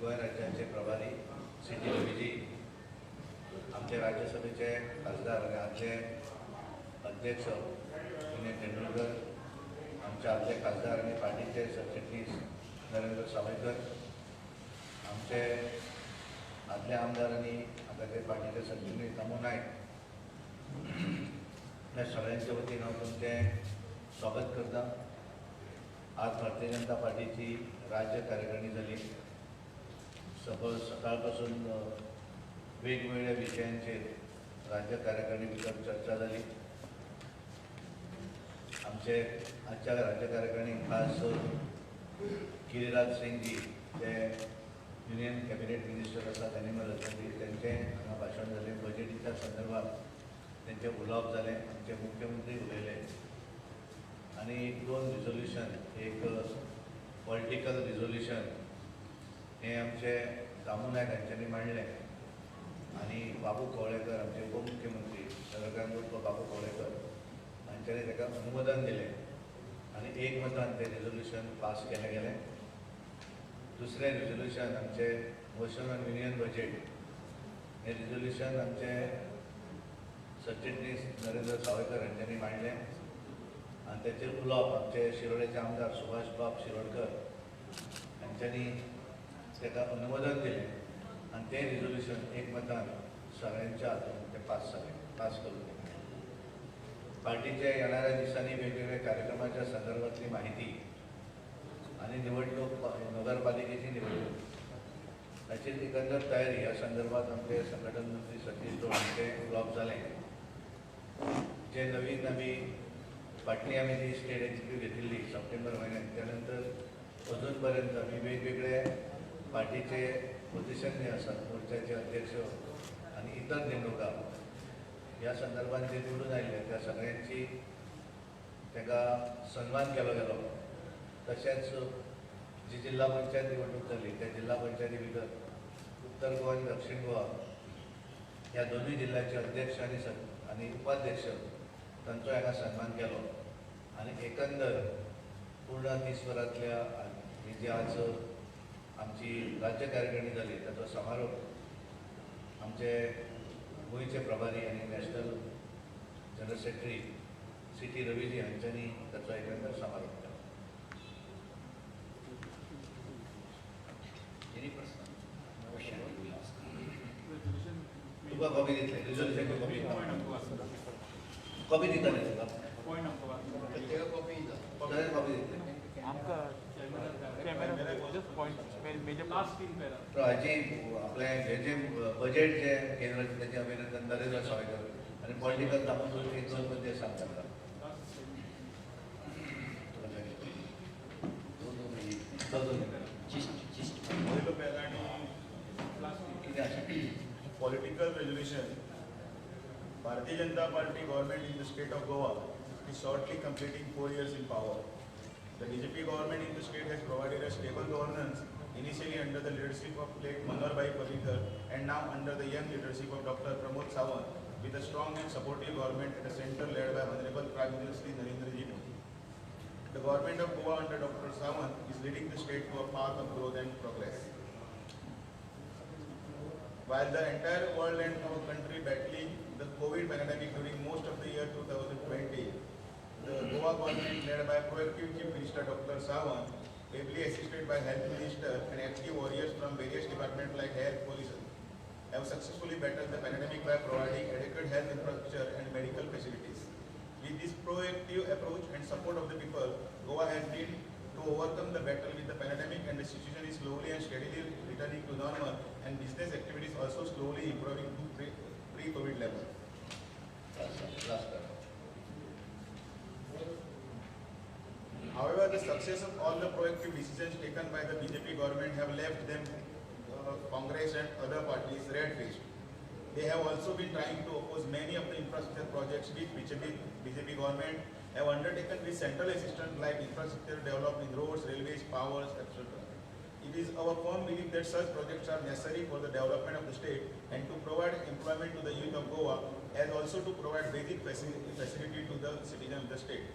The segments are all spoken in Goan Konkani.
गोंय राज्याचे प्रभारी सी टी रवीजी, आमचे राज्यसभेचे खासदार आनी आदले अध्यक्ष विनय तेंडुलकर, आमचे आदले खासदार आनी पार्टीचे सरचिटणीस नरेंद्र सावयकर, आमचे आदले आमदार आनी आतांचे पार्टीचे सरचिटणीस दामू नायक, ह्या सगळ्यांच्या वतीन हांव तुमचें स्वागत करता. आज भारतीय जनता पार्टीची राज्य कार्यकारिणी जाली. सपोज सकाळपासून वेगवेगळ्या विशयांचेर राज्य कार्यकारिणी भितर चर्चा जाली. आमचे आजच्या राज्य कार्यकारिणीक खास गिरिराज सिंगजी जे युनियन कॅबिनेट मिनिस्टर आसात, एनिमल हजबंडरी, तेंचें हांगा भाशण जालें. बजेटीच्या संदर्भात तेंचें उलोवप जालें. आमचे मुख्यमंत्री उलयले आनी एक दोन रिजोल्युशन, एक पॉलिटिकल रिजोल्युशन हें आमचे दामू नायक हांच्यांनी मांडलें आनी बाबू कवळेकर, आमचे उपमुख्यमंत्री चंद्रकांत उर्फ बाबू कवळेकर हांच्यांनी ताका अनुमोदन दिलें आनी एकमतान तें रिजोल्युशन पास केलें गेलें. दुसरें रिजोल्युशन आमचें मोशन ऑन युनियन बजेट, हें रिजोल्युशन आमचे सरचिटणीस नरेंद्र सावयकर हांच्यांनी मांडलें आनी ताचेर उलोवप आमचे शिरोडेचे आमदार सुभाष बाब शिरोडकर हांच्यांनी ताका अनुमोदन दिलें आनी तें रिजोल्युशन एकमतान सगळ्यांच्या हातून तें पास जालें, पास करून दिलें. पार्टीच्या येणाऱ्या दिसांनी वेगवेगळ्या कार्यक्रमाच्या संदर्भातली माहिती आनी निवडणूक, नगरपालिकेची निवडणूक, ताची एकंदर तयारी ह्या संदर्भात आमचे संघटन मंत्री सतीश धोंड हांचें उलोवप जालें. जे नवीन आमी फाटली आमी जी स्टेट एक्झिक्युटीव घेतिल्ली सप्टेंबर म्हयन्यात, त्यानंतर अजून पर्यंत आमी वेगवेगळे पार्टीचे पोझिशन जे आसात, मोर्चाचे अध्यक्ष आनी इतर नेमणुका ह्या संदर्भात जे निवडून आयिल्ले त्या सगळ्यांची ताका सन्मान केलो गेलो. तशेंच जी जिल्हा पंचायत निवडणूक जाली त्या जिल्हा पंचायती भितर उत्तर गोवा आनी दक्षिण गोवा ह्या दोनूय जिल्ह्याचे अध्यक्ष आनी उपाध्यक्ष तांचो हांगा सन्मान केलो. आनी एकंदर पूर्ण दिसभरांतल्या ही जी आज आमची राज्य कार्यकारिणी जाली ताचो समारोप आमचे गोंयचे प्रभारी आनी national general secretary C T Raviji हांच्यांनी ताचो एकंदर समारोप केलो. Any person? Question you will ask. तुका कॉपी दितले, रिजोल्युशन कॉपी कॉपी दिता न्ही तुका? कॉपी. सगळ्यांक कॉपी दितले. आमकां camera just point major last तीन पॅरा. तर हाची आपलें हें जें बजेट जें केंद्राचें तेचें अभिनंदन नरेंद्र सावयकर आनी पॉलिटिकल दामोदर एक दोन मुद्दे सांगता. दोन जिस्ट जिस्ट. पयलो पॅरा आनी कितें आसा? Political resolution. Bharatiya Janata Party government in the state of Goa is shortly completing 4 years in power. The BJP government in the state has provided a stable governance, initially under the leadership of late Manohar Bhai Parrikar and now under the young leadership of Dr. Pramod Sawant, with a strong and supportive government at the center led by Honorable Prime Minister Shri Narendra Ji Modi. The government of Goa under Dr. Sawant is leading the state to a path of growth and progress. While the entire world and our country battling the COVID pandemic during most of the year 2020, the Goa government, led by proactive Chief Minister Dr. Sawant, ably assisted by Health Minister and active warriors from various departments like health, police, have successfully battled the pandemic by providing adequate health infrastructure and medical facilities. With this proactive approach and support of the people, Goa has been to overcome the battle with the pandemic, and the situation is slowly and steadily returning to normal and business activities also slowly improving to pre-COVID level. Last para. However, the success of all the proactive decisions taken by the BJP government have left them, Congress and other parties, red-faced. They have also been trying to oppose many of the infrastructure projects which BJP government have undertaken with central assistance, like infrastructure developed in roads, railways, powers, etc. It is our firm belief that such projects are necessary for the development of the state and to provide employment to the youth of Goa, as also to provide basic facility to the citizens of the state.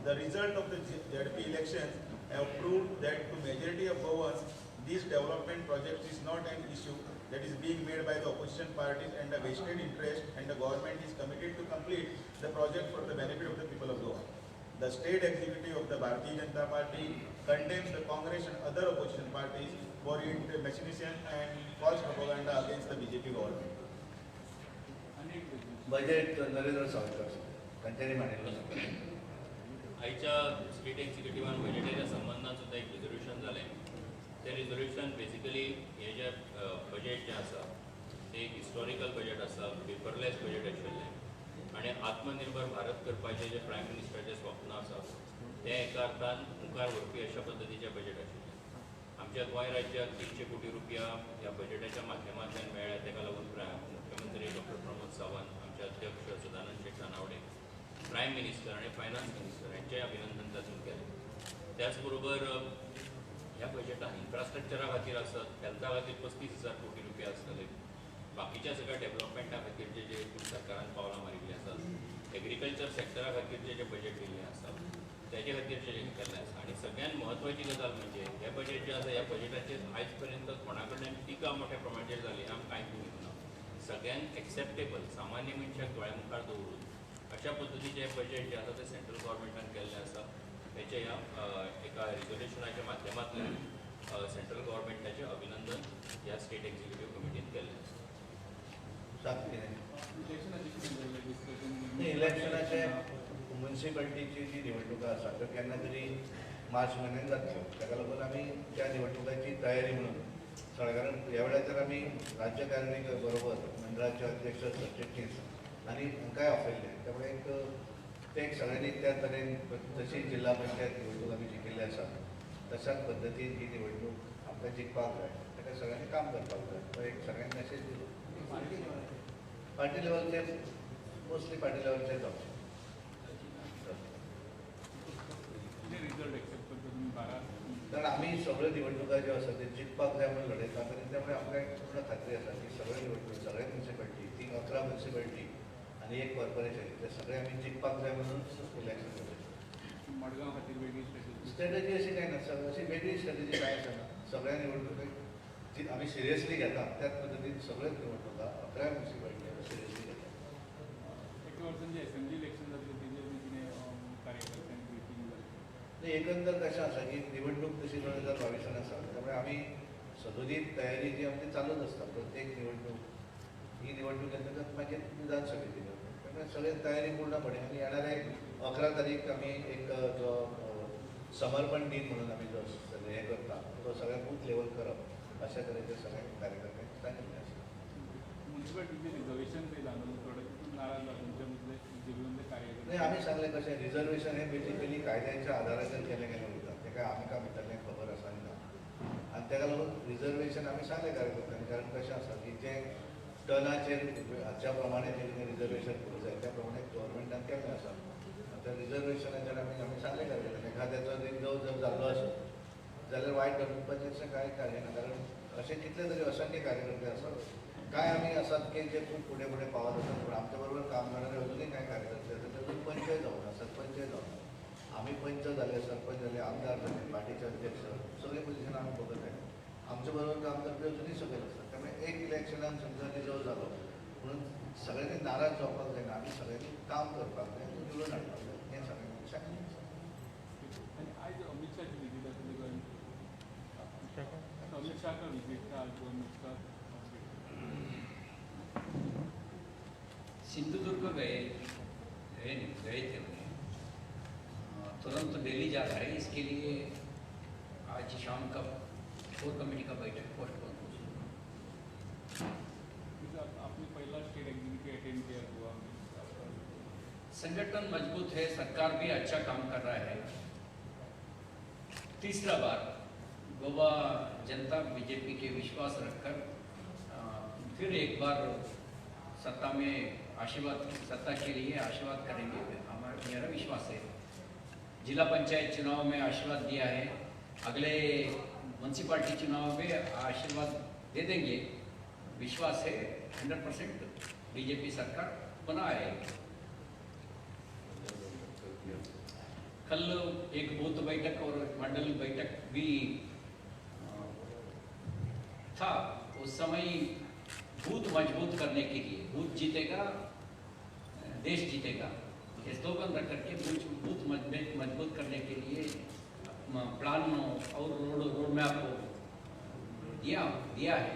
The result of the ZP elections have proved that to majority of Goans, This development project is not an issue that is being made by the opposition parties and the vested interest, and the government is committed to complete the project for the benefit of the people of Goa. The state executive of the Bharatiya Janata Party condemns the Congress and other opposition parties for its machination and false propaganda against the BJP government. Budget Narendra Sawaikar तांच्यांनी मांडिल्लो. आयच्या स्टेट एक्झिक्युटिव्हान बजेटाच्या संबंदान सुद्दां एक रिजोल्युशन जालें. तें रिजोल्युशन बेसिकली हें जें बजेट जें आसा तें एक हिस्टॉरिकल बजेट आसा, पेपरलेस बजेट आशिल्लें आनी आत्मनिर्भर भारत करपाचें जें प्रायम मिनिस्टराचें स्वप्न आसा तें एका अर्थान मुखार व्हरपी अशा पद्दतीचें बजेट आशिल्लें. आमच्या गोंय राज्याक 300 कोटी रुपया ह्या बजेटाच्या माध्यमांतल्यान मेळ्ळ्या, ताका लागून मुख्यमंत्री डॉक्टर प्रमोद सावंत, आमचे अध्यक्ष सदानंद शेट तानावडे, प्रायम मिनिस्टर आनी फायनान्स मिनिस्टर हांचें अभिनंदन तातूंत केलें. त्याच बरोबर ह्या बजेटान इन्फ्रास्ट्रक्चरा खातीर आसत, हेल्था खातीर 35,000 कोटी रुपया आसतले, बाकीच्या सगळ्या डेव्हलपमेंटा खातीर जे जे सरकारान पावलां मारिल्लीं आसात, एग्रीकल्चर सेक्टरा खातीर जे जे बजेट दिल्लें आसा तेजे खातीर जे केल्लें आसा. आनी सगळ्यात म्हत्वाची गजाल म्हणजे हें बजेट जें आसा ह्या बजेटाचेर आयज पर्यंत कोणा कडल्यान टिका मोठ्या प्रमाणाचेर जाली आमकां आयकूंक येवना. सगळ्यांक एक्सेप्टेबल, सामान्य मनशाक दोळ्या मुखार दवरून अशा पद्दतीचें हें बजेट जें आसा तें सेंट्रल गव्हर्मेंटान केल्लें आसा. तेचें ह्या एका रिजोल्युशनाच्या माध्यमांतल्यान सेंट्रल गव्हर्मेंटाचें अभिनंदन ह्या स्टेट एक्झिक्युटीव कमिटीन केल्लें आसा. इलेक्शनाचे म्युनिसिपालिटीची जी निवडणुका आसा त्यो केन्ना तरी मार्च म्हयन्यान जातल्यो, ताका लागून आमी त्या निवडणुकाची तयारी म्हणून सगळ्या, कारण ह्या वेळाचेर आमी राज्यकारिणी बरोबर मंडळाचे अध्यक्ष सरचिटणीस आनी हांकांय आपयल्ले, त्यामुळे एक ते एक सगळ्यांनी त्या तरेन जशी जिल्हा पंचायत निवडणूक आमी जिखिल्ली आसा तशाच पद्दतीन ही निवडणूक आमकां जिखपाक जाय, ताका सगळ्यांनी काम करपाक जाय. तो एक सगळ्यांनी मेसेज दिलो. पार्टी लेवलचेर मोस्टली पार्टी लेवलचेर जावचें. कारण आमी सगळ्यो निवडणुका ज्यो आसा त्यो जिखपाक जाय म्हणून लढयतात आनी त्यामुळे आमकां एक पूर्ण खात्री आसा की सगळ्यो निवडणूक, सगळे म्युनिसिपालिटी, 11 म्युनिसिपालिटी आनी 1 कॉर्पोरेशन, ते सगळे आमी जिखपाक जाय म्हणून इलेक्शन लढयतात. मडगांव खातीर वेगळी स्ट्रॅटेजी? स्ट्रॅटेजी अशी कांय ना, अशी वेगळी स्ट्रॅटेजी कांय आसना. सगळ्या निवडणुकेक जी आमी सिरियसली घेता त्याच पद्दतीन सगळ्योच निवडणुका 11 म्युनिसिपालिटी आमी सिरियसली घेता. एका वर्सान जे असेंब्ली इलेक्शन जातलें तेजेर कितें कार्यकर्त्यांक ब्रिफींग जालें? एकंदर कशें आसा की निवडणूक तशी 2022 आसा, त्यामुळे आमी सदोदीत तयारी जी आमची चालूच आसता. प्रत्येक निवडणूक ही निवडणूक येतकच मागीर विधानसभेची निवडणूक, त्यामुळे सगळे तयारी पूर्णपणे. आनी येणारे 11 तारीख आमी एक जो समर्पण दिन म्हणून आमी जो हें करता तो सगळ्या बूथ लेवल करप अशा तरेचे सगळ्या कार्यकर्त्यांक सांगिल्लें आसा. म्युनिसिपालिटीचें रिजर्वेशन पळयता न्हू, थोडे नाराज जाता तुमच्या मदले बीजेपी मदले कार्यकर्ते. नाही, आमी सांगलें कशें रिजर्वेशन हें बेसिकली कायद्याच्या आदाराचेर केलें गेलें वयता, तें काय आमकां भितरलें खबर आसा आनी ना. आनी ताका लागून रिजर्वेशन आमी सांगलें कार्यकर्त्यांनी, कारण कशें आसा की जें टनाचेर हाच्या प्रमाणे जें कितें रिजर्वेशन करूंक जाय त्या प्रमाणे गव्हर्मेंटान केल्लें आसा. आतां रिजर्वेशनाचेर आमी सांगलें कार्यकर्त्यांनी, एखाद्याचो रिजर्व जर जाल्लो आसत जाल्यार वायट धरपाचें अशें कांय कार्य ना, कारण अशे कितले तरी असंख्य कार्यकर्ते आसात. कांय आमी आसात की जे खूब फुडें फुडें पावत आसात, पूण आमच्या बरोबर काम करणारे अजुनूय कांय कार्यकर्ते आसात ते अजून पंचय जावना, सरपंचय जावना. आमी पंच जाले, सरपंच जाले, आमदार जाले, पार्टीचे अध्यक्ष, सगळे पोजिशन आमी बघत आहे. आमच्या बरोबर काम करपी अजुनूय सकयल आसात. त्यामुळे एक इलेक्शनान समजा रिजर्व जालो म्हणून सगळ्यांनी नाराज जावपाक जायना, आमी सगळ्यांनी काम करपाक जाय, निवडून हाडपाक जाय, हें सगळ्यांनी सांगिल्लें आसा. आनी आयज अमीत शाहची विजीट आसली गोंयांत, अमीत शाह का विजीट था आज गोवा मिनिस्टर? सिंधुदुर्ग गए गए गए थे, उन्हें तुरंत दिल्ली जा रहा है, इसके लिए आज शाम का कोर कमेटी का बैठक पोस्टपोन हो। आपने पहला स्टेट एग्जीक्यूटिव अटेंड किया गोवा में। संगठन मजबूत है, सरकार भी अच्छा काम कर रहा है। तीसरा बार गोवा जनता बीजेपी के विश्वास रखकर फिर एक बार सत्ता में आशीर्वाद, सत्ता के लिए आशीर्वाद करेंगे, हमारा मेरा विश्वास है। जिला पंचायत चुनाव में आशीर्वाद दिया है, अगले म्यूनसिपालिटी चुनाव में आशीर्वाद दे देंगे, विश्वास है। 100% बीजेपी सरकार बना है। कल एक बूथ बैठक और मंडल बैठक भी था उस समय बूथ मजबूत करने के लिए, बूथ जीतेगा देश जीतेगा, ये स्लोगन रख करके बूथ बूथ मजबूत करने के लिए प्लान और रोड रोड मैप दिया दिया है।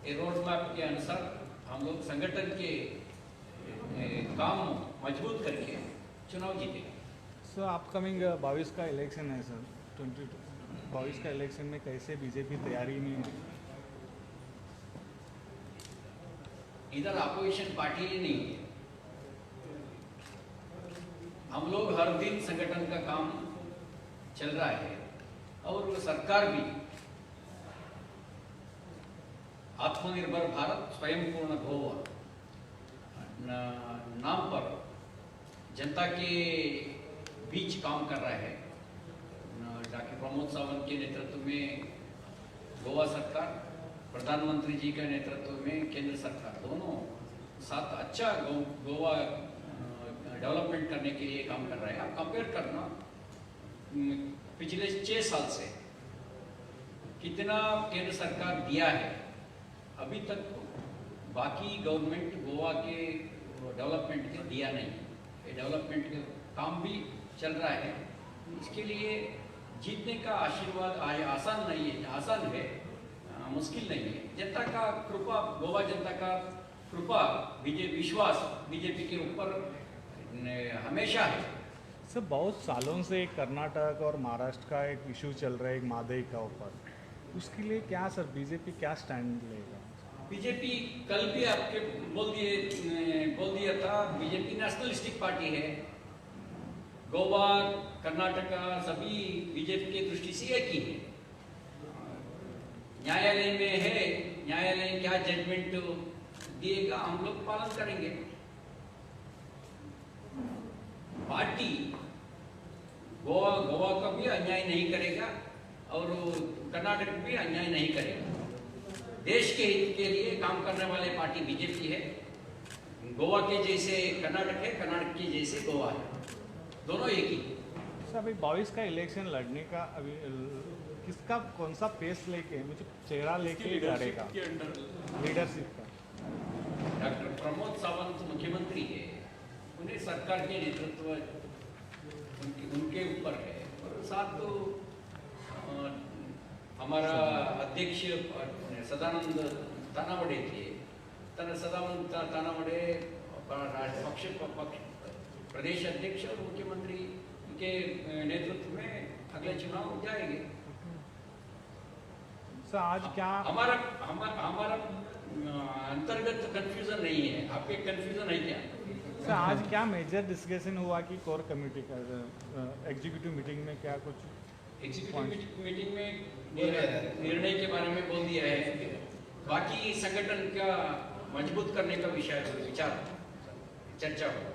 ये रोड मैप के अनुसार हम लोग संगठन के काम मजबूत करके चुनाव जीतेंगे। सर, अपकमिंग 22 का इलेक्शन है सर, 2022 का इलेक्शन में कैसे बीजेपी तैयारी में है? इधर अपोजिशन पार्टी ही नहीं है। हम लोग हर दिन संगठन का काम चल रहा है और सरकार भी आत्मनिर्भर भारत स्वयं पूर्ण गोवा नाम पर जनता के बीच काम कर रहा है। डॉक्टर प्रमोद सावंत के नेतृत्व में गोवा सरकार, प्रधानमंत्री जी के नेतृत्व में केंद्र सरकार, दोनों साथ अच्छा गोवा डेवलपमेंट करने के लिए काम कर रहे हैं। आप कंपेयर करना पिछले 6 साल से कितना केंद्र सरकार दिया है, अभी तक बाकी government Goa K development K दिया नहीं। ये डेवलपमेंट के काम भी चल रहा है। इसके लिए जीतने का आशीर्वाद आसान नहीं है, आसान है, मुश्किल नहीं है। जनता का कृपा, गोवा जनता का कृपा, बीजेपी विश्वास बीजेपी के ऊपर हमेशा है। सर, बहुत सालों से कर्नाटक और महाराष्ट्र का एक इशू चल रहा है एक म्हादई का ऊपर, उसके लिए क्या सर बीजेपी क्या स्टैंड लेगा? बीजेपी कल भी आपके बोल दिया था, बीजेपी नेशनलिस्टिक पार्टी है। गोवा, कर्नाटका सभी बीजेपी की दृष्टि से एक ही है। न्यायालय में है, न्यायालय क्या जजमेंट दिएगा हम लोग पालन करेंगे। पार्टी गोवा गोवा का भी अन्याय नहीं करेगा और कर्नाटक भी अन्याय नहीं करेगा। देश के हित के लिए काम करने वाले पार्टी बीजेपी है। गोवा के जैसे कर्नाटक है, कर्नाटक के जैसे गोवा है, दोनों एक ही। सर, अभी 22 का इलेक्शन लड़ने का अभी किसका कौन सा फेस लेके, मुझे चेहरा लेके लड़ेगा लीडरशिप का? डॉक्टर प्रमोद सावंत मुख्यमंत्री है, उन्हें सरकार के नेतृत्व उनके उनके ऊपर है और साथ तो हमारा अध्यक्ष सदानंद तानावड़े थे। सदानंद तानावड़े पक्ष पक्ष प्रदेश अध्यक्ष और मुख्यमंत्री के नेतृत्व में अगले चुनाव जाएंगे। सर, आज क्या हमारा हमारा हमारा अंतर्गत कंफ्यूजन नहीं है। आपके कंफ्यूजन है क्या? सर, आज क्या मेजर डिस्कशन हुआ कि कोर कमेटी का एग्जीक्यूटिव मीटिंग में क्या कुछ? एग्जीक्यूटिव मीटिंग में निर्णय के बारे में बोल दिया है। बाकी संगठन का मजबूत करने का विषय विचार चर्चा हो।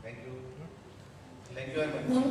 Thank you, thank you very much.